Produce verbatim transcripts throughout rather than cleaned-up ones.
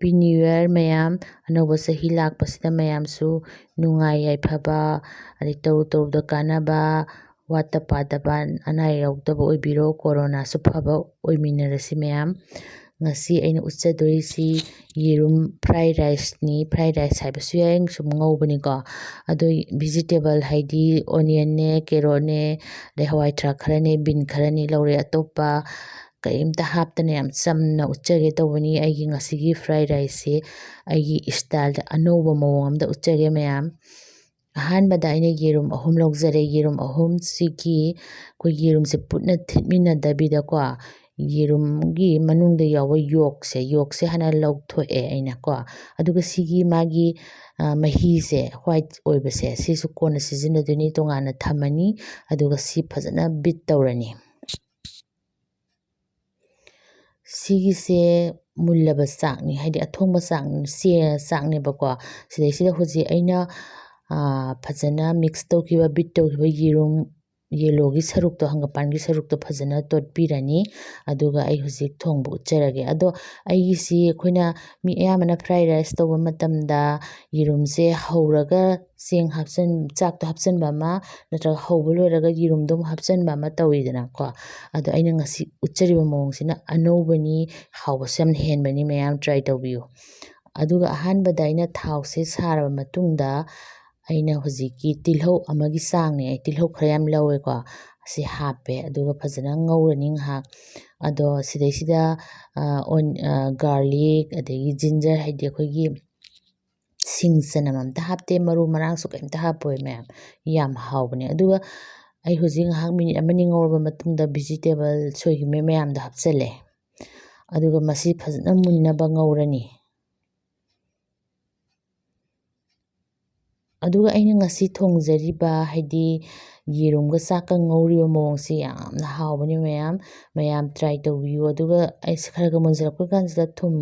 Happy New Year ꯃꯌꯥꯝ꯫ ꯑꯅꯧꯕ ꯆꯍꯤ ꯂꯥꯛꯄꯁꯤꯗ ꯃꯌꯥꯝꯁꯨ ꯅꯨꯡꯉꯥꯏ ꯌꯥꯏꯐꯕ, ꯑꯗꯩ ꯇꯧꯔꯨ ꯇꯧꯔꯨꯕꯗ ꯀꯥꯟꯅꯕ, ꯋꯥꯠꯇ ꯄꯥꯗꯕ, ꯑꯅꯥ ꯑꯌꯦꯛ ꯌꯥꯎꯗꯕ ꯑꯣꯏꯕꯤꯔꯣ, ꯀꯣꯔꯣꯅꯥꯁꯨ ꯐꯕ ꯑꯣꯏꯃꯤꯟꯅꯔꯁꯤ ꯃꯌꯥꯝ꯫ ꯉꯁꯤ ꯑꯩꯅ ꯎꯠꯆꯗꯣꯔꯤꯁꯤ ꯌꯦꯔꯨꯝ fried riceꯅꯤ꯫ Fried rice ꯍꯥꯏꯕꯁꯨ ꯌꯥꯏ, ꯁꯨꯝ ꯉꯧꯕꯅꯤꯀꯣ꯫ ꯑꯗꯣ vegetable ꯍꯥꯏꯗꯤ onionꯅꯦ, carrotꯅꯦ, ꯑꯗꯩ ꯍꯋꯥꯏ ꯊ꯭ꯔꯥꯛ ꯈꯔꯅꯦ, bean ꯈꯔꯅꯦ ꯂꯧꯔꯦ꯫ ꯑꯇꯣꯞꯄ ꯀꯔꯤꯝꯇ ꯍꯥꯞꯇꯅ ꯌꯥꯝ ꯆꯝꯅ ꯎꯠꯆꯒꯦ ꯇꯧꯕꯅꯤ ꯑꯩꯒꯤ ꯉꯁꯤꯒꯤ fried riceꯁꯦ꯫ ꯑꯩꯒꯤ styleꯗ ꯑꯅꯧꯕ ꯃꯑꯣꯡ ꯑꯃꯗ ꯎꯠꯆꯒꯦ ꯃꯌꯥꯝ꯫ ꯑꯍꯥꯟꯕꯗ ꯑꯩꯅ ꯌꯦꯔꯨꯝ ꯑꯍꯨꯝ ꯂꯧꯖꯔꯦ꯫ ꯌꯦꯔꯨꯝ ꯑꯍꯨꯝꯁꯤꯒꯤ ꯑꯩꯈꯣꯏ ꯌꯦꯔꯨꯝꯁꯦ ꯄꯨꯟꯅ ꯊꯤꯠꯃꯤꯟꯅꯗꯕꯤꯗꯀꯣ, ꯌꯦꯔꯨꯝꯒꯤ ꯃꯅꯨꯡꯗ ꯌꯥꯎꯕ yolkꯁꯦ, yolkꯁꯦ ꯍꯥꯟꯅ ꯂꯧꯊꯣꯛꯑꯦ ꯑꯩꯅꯀꯣ꯫ ꯑꯗꯨꯒ ꯁꯤꯒꯤ ꯃꯥꯒꯤ, ꯑ, ꯃꯍꯤꯁꯦ, white ꯑꯣꯏꯕꯁꯦ, ꯁꯤꯁꯨ ꯀꯣꯟꯅ ꯁꯤꯖꯤꯟꯅꯗꯣꯏꯅꯤ, ꯇꯣꯉꯥꯟꯅ ꯊꯝꯃꯅꯤ꯫ ꯑꯗꯨꯒ ꯁꯤ ꯐꯖꯅ beat ꯇꯧꯔꯅꯤ꯫ ꯁꯤꯒꯤꯁꯦ ꯃꯨꯜꯂꯕ ꯆꯥꯛꯅꯤ, ꯍꯥꯏꯗꯤ ꯑꯊꯣꯡꯕ ꯆꯥꯛ-, ꯆꯦ-, ꯆꯥꯛꯅꯦꯕꯀꯣ꯫ ꯁꯤꯗꯩꯁꯤꯗ ꯍꯧꯖꯤꯛ ꯑꯩꯅ, ꯑ, ꯐꯖꯅ mix ꯇꯧꯈꯤꯕ, beat ꯇꯧꯈꯤꯕ ꯌꯦꯔꯨꯝ, yellowꯒꯤ ꯁꯔꯨꯛꯇꯣ, ꯍꯪꯒꯄꯥꯟꯒꯤ ꯁꯔꯨꯛꯇꯣ ꯐꯖꯅ ꯇꯣꯠꯄꯤꯔꯅꯤ꯫ ꯑꯗꯨꯒ ꯑꯩ ꯍꯧꯖꯤꯛ ꯊꯣꯡꯕ ꯎꯠꯆꯔꯒꯦ꯫ ꯑꯗꯣ ꯑꯩꯒꯤꯁꯤ ꯑꯩꯈꯣꯏꯅ ꯃꯤ ꯑꯌꯥꯝꯕꯅ fried rice ꯇꯧꯕ ꯃꯇꯝꯗ ꯌꯦꯔꯨꯝꯁꯦ ꯍꯧꯔꯒ ꯆꯦꯡ ꯍꯥꯞꯆꯟ-, ꯆꯥꯛꯇꯣ ꯍꯥꯞꯆꯟꯕ ꯑꯃ, ꯅꯠꯇ꯭ꯔꯒ ꯍꯧꯕ ꯂꯣꯏꯔꯒ ꯌꯦꯔꯨꯝꯗꯣ ꯑꯃꯨꯛ ꯍꯥꯞꯆꯟꯕ ꯑꯃ ꯇꯧꯋꯤꯗꯅꯀꯣ꯫ ꯑꯗꯣ ꯑꯩꯅ ꯉꯁꯤ ꯎꯠꯆꯔꯤꯕ ꯃꯑꯣꯡꯁꯤꯅ ꯑꯅꯧꯕꯅꯤ, ꯍꯥꯎꯕꯁꯨ ꯌꯥꯝ ꯍꯦꯟꯕꯅꯤ, ꯃꯌꯥꯝ try ꯇꯧꯕꯤꯌꯨ꯫ ꯑꯗꯨꯒ ꯑꯍꯥꯟꯕꯗ ꯑꯩꯅ ꯊꯥꯎꯁꯦ ꯁꯥꯔꯕ ꯃꯇꯨꯡꯗ, ꯑꯩꯅ ꯍꯧꯖꯤꯛꯀꯤ ꯇꯤꯜꯍꯧ ꯑꯃꯒꯤ ꯆꯥꯡꯅꯦ, ꯑꯩ ꯇꯤꯜꯍꯧ ꯈꯔ ꯌꯥꯝ ꯂꯧꯋꯦꯀꯣ, ꯑꯁꯤ ꯍꯥꯞꯄꯦ꯫ ꯑꯗꯨꯒ ꯐꯖꯅ ꯉꯧꯔꯅꯤ ꯉꯥꯏꯍꯥꯛ꯫ ꯑꯗꯣ ꯁꯤꯗꯩꯁꯤꯗ, ꯑ, ꯑꯣꯟ-, ꯑ, garlic, ꯑꯗꯒꯤ ginger, ꯍꯥꯏꯗꯤ ꯑꯩꯈꯣꯏꯒꯤ ꯁꯤꯡ ꯆꯅꯝ ꯑꯝꯇ ꯍꯥꯞꯇꯦ, ꯃꯔꯨ ꯃꯔꯥꯡꯁꯨ ꯀꯩꯝꯇ ꯍꯥꯞꯄꯣꯏ ꯃꯌꯥꯝ꯫ ꯌꯥꯝ ꯍꯥꯎꯕꯅꯦ꯫ ꯑꯗꯨꯒ ꯑꯩ ꯍꯧꯖꯤꯛ ꯉꯥꯏꯍꯥꯛ minute ꯑꯃꯅꯤ ꯉꯧꯔꯕ ꯃꯇꯨꯡꯗ vegetable ꯁꯣꯏꯈꯤꯕ ꯃꯌꯥꯝꯗꯣ ꯍꯥꯞꯆꯜꯂꯦ꯫ ꯑꯗꯨꯒ ꯃꯁꯤ ꯐꯖꯅ ꯃꯨꯟꯅꯕ ꯉꯧꯔꯅꯤ꯫ ꯑꯗꯨꯒ ꯑꯩꯅ ꯉꯁꯤ ꯊꯣꯡꯖꯔꯤꯕ, ꯍꯥꯏꯗꯤ ꯌꯦꯔꯨꯝꯒ ꯆꯥꯛꯀ ꯉꯧꯔꯤꯕ ꯃꯑꯣꯡꯁꯤ ꯌꯥꯝꯅ ꯍꯥꯎꯕꯅꯤ ꯃꯌꯥꯝ꯫ ꯃꯌꯥꯝ try ꯇꯧꯕꯤꯌꯨ꯫ ꯑꯗꯨꯒ ꯑꯩꯁꯦ ꯈꯔ ꯈꯔ ꯃꯨꯟꯖꯜꯂꯛꯄ ꯀꯥꯟꯁꯤꯗ ꯊꯨꯝ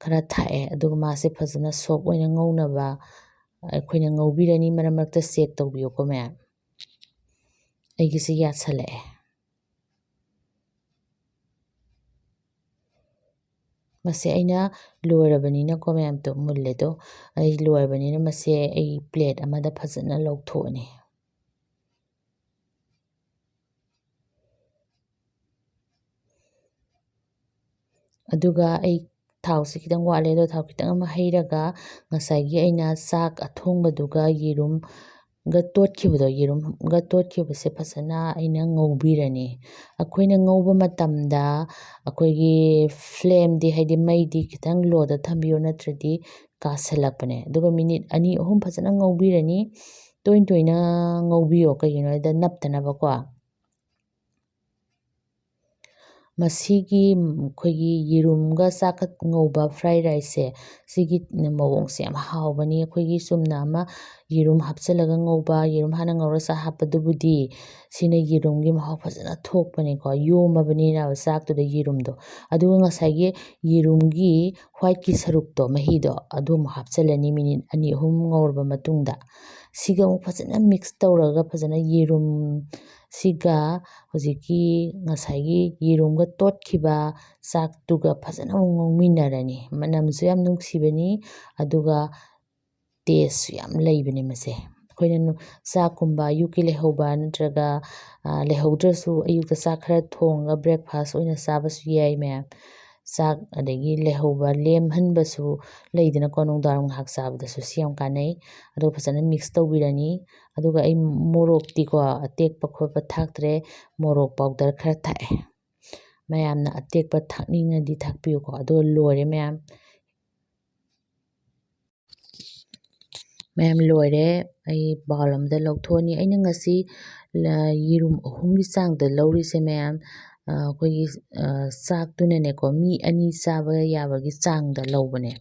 ꯈꯔ ꯊꯥꯛꯑꯦ꯫ ꯑꯗꯨꯒ ꯃꯥꯁꯦ ꯐꯖꯅ soft ꯑꯣꯏꯅ ꯉꯧꯅꯕ ꯑꯩꯈꯣꯏꯅ ꯉꯧꯕꯤꯔꯅꯤ꯫ ꯃꯔꯛ ꯃꯔꯛꯇ check ꯇꯧꯕꯤꯌꯨꯀꯣ ꯃꯌꯥꯝ꯫ ꯑꯩꯒꯤꯁꯦ ꯌꯥꯁꯜꯂꯛꯑꯦ꯫ ꯃꯁꯦ ꯑꯩꯅ ꯂꯣꯏꯔꯕꯅꯤꯅꯀꯣ ꯃꯌꯥꯝꯗꯣ, ꯃꯨꯜꯂꯦꯗꯣ, ꯑꯩ ꯂꯣꯏꯔꯕꯅꯤꯅ ꯃꯁꯦ ꯑꯩ ꯄ꯭ꯂꯦꯠ ꯑꯃꯗ ꯐꯖꯅ ꯂꯧꯊꯣꯛꯑꯅꯤ꯫ ꯑꯗꯨꯒ ꯑꯩ ꯊꯥꯎꯁꯤ ꯈꯤꯇꯪ ꯋꯥꯠꯂꯦ, ꯑꯗꯣ ꯊꯥꯎ ꯈꯤꯇꯪ ꯑꯃ ꯍꯩꯔꯒ ꯉꯁꯥꯏꯒꯤ ꯑꯩꯅ ꯆꯥꯛ ꯑꯊꯣꯡꯕꯗꯨꯒ ꯌꯦꯔꯨꯝꯒ ꯇꯣꯠꯈꯤꯕꯗꯣ, ꯌꯦꯔꯨꯝꯒ ꯇꯣꯠꯈꯤꯕꯁꯦ ꯐꯖꯅ ꯑꯩꯅ ꯉꯧꯕꯤꯔꯅꯤ꯫ ꯑꯩꯈꯣꯏꯅ ꯉꯧꯕ ꯃꯇꯝꯗ ꯑꯩꯈꯣꯏꯒꯤ ꯐ꯭ꯂꯦꯝꯗꯤ, ꯍꯥꯏꯗꯤ ꯃꯩꯗꯤ ꯈꯤꯇꯪ ꯂꯣꯗ ꯊꯝꯕꯤꯌꯣ, ꯅꯠꯇ꯭ꯔꯗꯤ ꯀꯥꯁꯜꯂꯛꯄꯅꯦ꯫ ꯑꯗꯨꯒ ꯃꯤꯅꯤꯠ ꯑꯅꯤ ꯑꯍꯨꯝ ꯐꯖꯅ ꯉꯧꯕꯤꯔꯅꯤ꯫ ꯇꯣꯏ ꯇꯣꯏꯅ ꯉꯧꯕꯤꯌꯣ, ꯀꯩꯒꯤꯅꯣ ꯍꯥꯏꯗ ꯅꯞꯇꯅꯕꯀꯣ꯫ ꯃꯁꯤꯒꯤ ꯑꯩꯈꯣꯏꯒꯤ ꯌꯦꯔꯨꯝꯒ ꯆꯥꯛꯀ ꯉꯧꯕ ꯐ꯭ꯔꯥꯏ ꯔꯥꯏꯁꯁꯦ, ꯁꯤꯒꯤ ꯃꯑꯣꯡꯁꯦ ꯌꯥꯝ ꯍꯥꯎꯕꯅꯤ꯫ ꯑꯩꯈꯣꯏꯒꯤ ꯆꯨꯝꯅ ꯑꯃ ꯌꯦꯔꯨꯝ ꯍꯥꯞꯆꯤꯜꯂꯒ ꯉꯧꯕ, ꯌꯦꯔꯨꯝ ꯍꯥꯟꯅ ꯉꯧꯔ ꯆꯥꯛ ꯍꯥꯞꯄꯗꯨꯕꯨꯗꯤ, ꯁꯤꯅ ꯌꯦꯔꯨꯝꯒꯤ ꯃꯍꯥꯎ ꯐꯖꯅ ꯊꯣꯛꯄꯅꯤꯀꯣ, ꯌꯣꯝꯃꯕꯅꯤꯅ ꯆꯥꯛꯇꯨꯗ ꯌꯦꯔꯨꯝꯗꯣ꯫ ꯑꯗꯨꯒ ꯉꯁꯥꯏꯒꯤ ꯌꯦꯔꯨꯝꯒꯤ ꯋꯥꯏꯠꯀꯤ ꯁꯔꯨꯛꯇꯣ, ꯃꯍꯤꯗꯣ, ꯑꯗꯨ ꯑꯃꯨꯛ ꯍꯥꯞꯆꯤꯜꯂꯅꯤ ꯃꯤꯅꯤꯠ ꯑꯅꯤ ꯑꯍꯨꯝ ꯉꯧꯔꯕ ꯃꯇꯨꯡꯗ꯫ ꯁꯤꯒ ꯑꯃꯨꯛ ꯐꯖꯅ ꯃꯤꯛꯁ ꯇꯧꯔꯒ, ꯐꯖꯅ ꯌꯦꯔꯨꯝ ꯁꯤꯒ ꯍꯧꯖꯤꯛꯀꯤ ꯉꯁꯥꯏꯒꯤ ꯌꯦꯔꯨꯝꯒ ꯇꯣꯠꯈꯤꯕ ꯆꯥꯛꯇꯨꯒ ꯐꯖꯅ ꯑꯃꯨꯛ ꯉꯧꯃꯤꯟꯅꯔꯅꯤ꯫ ꯃꯅꯝꯁꯨ ꯌꯥꯝ ꯅꯨꯡꯁꯤꯕꯅꯤ, ꯑꯗꯨꯒ ꯇꯦꯁꯁꯨ ꯌꯥꯝ ꯂꯩꯕꯅꯦ ꯃꯁꯦ꯫ ꯑꯩꯈꯣꯏꯅ ꯅꯨ-, ꯆꯥꯛꯀꯨꯝꯕ ꯑꯌꯨꯛꯀꯤ ꯂꯩꯍꯧꯕ ꯅꯠꯇ꯭ꯔꯒ, ꯑ, ꯂꯩꯍꯧꯗ꯭ꯔꯁꯨ ꯑꯌꯨꯛꯇ ꯆꯥꯛ ꯈꯔ ꯊꯣꯡꯉꯒ ꯕ꯭ꯔꯦꯛꯐꯥꯁ ꯑꯣꯏꯅ ꯆꯥꯕꯁꯨ ꯌꯥꯏ ꯃꯌꯥꯝ꯫ ꯆꯥꯛ ꯑꯗꯒꯤ ꯂꯩꯍꯧꯕ ꯂꯦꯝꯍꯟꯕꯁꯨ ꯂꯩꯗꯅꯀꯣ, ꯅꯨꯡꯗꯥꯡ ꯉꯥꯏꯍꯥꯛ ꯆꯥꯕꯗꯁꯨ ꯁꯤ ꯌꯥꯝ ꯀꯥꯟꯅꯩ꯫ ꯑꯗꯨꯒ ꯐꯖꯅ ꯃꯤꯛꯁ ꯇꯧꯕꯤꯔꯅꯤ꯫ ꯑꯗꯨꯒ ꯑꯩ ꯃꯣꯔꯣꯛꯇꯤꯀꯣ ꯑꯇꯦꯛꯄ ꯈꯣꯠꯄ ꯊꯥꯛꯇ꯭ꯔꯦ, ꯃꯣꯔꯣꯛ ꯄꯥꯎꯗꯔ ꯈꯔ ꯊꯥꯛꯑꯦ꯫ ꯃꯌꯥꯝꯅ ꯑꯇꯦꯛꯄ ꯊꯥꯛꯅꯤꯡꯉꯗꯤ ꯊꯥꯛꯄꯤꯌꯨꯀꯣ꯫ ꯑꯗꯨꯒ ꯂꯣꯏꯔꯦ ꯃꯌꯥꯝ꯫ ꯃꯌꯥꯝ ꯂꯣꯏꯔꯦ꯫ ꯑꯩ ꯕꯥꯎꯜ ꯑꯃꯗ ꯂꯧꯊꯣꯛꯑꯅꯤ꯫ ꯑꯩꯅ ꯉꯁꯤ ꯂ-, ꯌꯦꯔꯨꯝ ꯑꯍꯨꯝꯒꯤ ꯆꯥꯡꯗ ꯂꯧꯔꯤꯁꯦ ꯃꯌꯥꯝ, ꯑ, ꯑꯩꯈꯣꯏꯒꯤ, ꯑ, ꯆꯥꯛꯇꯨꯅꯅꯦꯀꯣ, ꯃꯤ ꯑꯅꯤ ꯆꯥꯕ ꯌꯥꯕꯒꯤ ꯆꯥꯡꯗ ꯂꯧꯕꯅꯦ꯫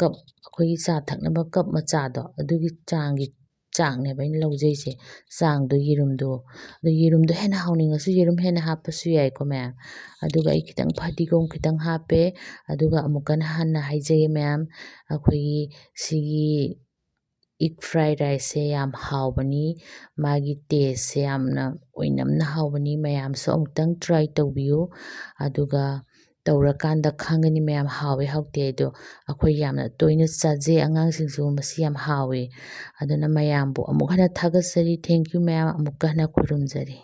ꯀꯞ, ꯑꯩꯈꯣꯏꯒꯤ ꯆꯥ ꯊꯛꯅꯕ ꯀꯞ ꯃꯆꯥꯗꯣ, ꯑꯗꯨꯒꯤ ꯆꯥꯡꯒꯤ, ꯆꯥꯡꯅꯦꯕ ꯑꯩꯅ ꯂꯧꯖꯩꯁꯦ꯫ ꯆꯥꯡꯗꯣ ꯌꯦꯔꯨꯝꯗꯣ, ꯑꯗꯣ ꯌꯦꯔꯨꯝꯗꯣ ꯍꯦꯟꯅ ꯍꯥꯎꯅꯤꯡꯉꯁꯨ ꯌꯦꯔꯨꯝ ꯍꯦꯟꯅ ꯍꯥꯞꯄꯁꯨ ꯌꯥꯏꯀꯣ ꯃꯌꯥꯝ꯫ ꯑꯗꯨꯒ ꯑꯩ ꯈꯤꯇꯪ ꯐꯗꯤꯒꯣꯝ ꯈꯤꯇꯪ ꯍꯥꯞꯄꯦ꯫ ꯑꯗꯨꯒ ꯑꯃꯨꯛꯀ ꯍꯟꯅ ꯍꯥꯏꯖꯒꯦ ꯃꯌꯥꯝ, ꯑꯩꯈꯣꯏꯒꯤ ꯁꯤꯒꯤ ꯏꯒ ꯐ꯭ꯔꯥꯏ ꯔꯥꯏꯁꯁꯦ ꯌꯥꯝ ꯍꯥꯎꯕꯅꯤ꯫ ꯃꯥꯒꯤ ꯇꯦꯁꯁꯦ ꯌꯥꯝꯅ ꯑꯣꯏꯅꯝꯅ ꯍꯥꯎꯕꯅꯤ꯫ ꯃꯌꯥꯝꯁꯨ ꯑꯃꯨꯛꯇꯪ ꯇ꯭ꯔꯥꯏ ꯇꯧꯕꯤꯌꯨ꯫ ꯑꯗꯨꯒ ꯇꯧꯔꯀꯥꯟꯗ ꯈꯪꯒꯅꯤ ꯃꯌꯥꯝ, ꯍꯥꯎꯋꯦ ꯍꯥꯎꯇꯦ ꯍꯥꯏꯗꯣ꯫ ꯑꯩꯈꯣꯏ ꯌꯥꯝꯅ ꯇꯣꯏꯅ ꯆꯥꯖꯩ, ꯑꯉꯥꯡꯁꯤꯡꯁꯨ ꯃꯁꯤ ꯌꯥꯝ ꯍꯥꯎꯋꯦ꯫ ꯑꯗꯨꯅ ꯃꯌꯥꯝꯕꯨ ꯑꯃꯨꯛ ꯍꯟꯅ ꯊꯥꯒꯠꯆꯔꯤ꯫ Thank you ꯃꯌꯥꯝ, ꯑꯃꯨꯛꯀ ꯍꯟꯅ ꯈꯨꯔꯨꯝꯖꯔꯤ꯫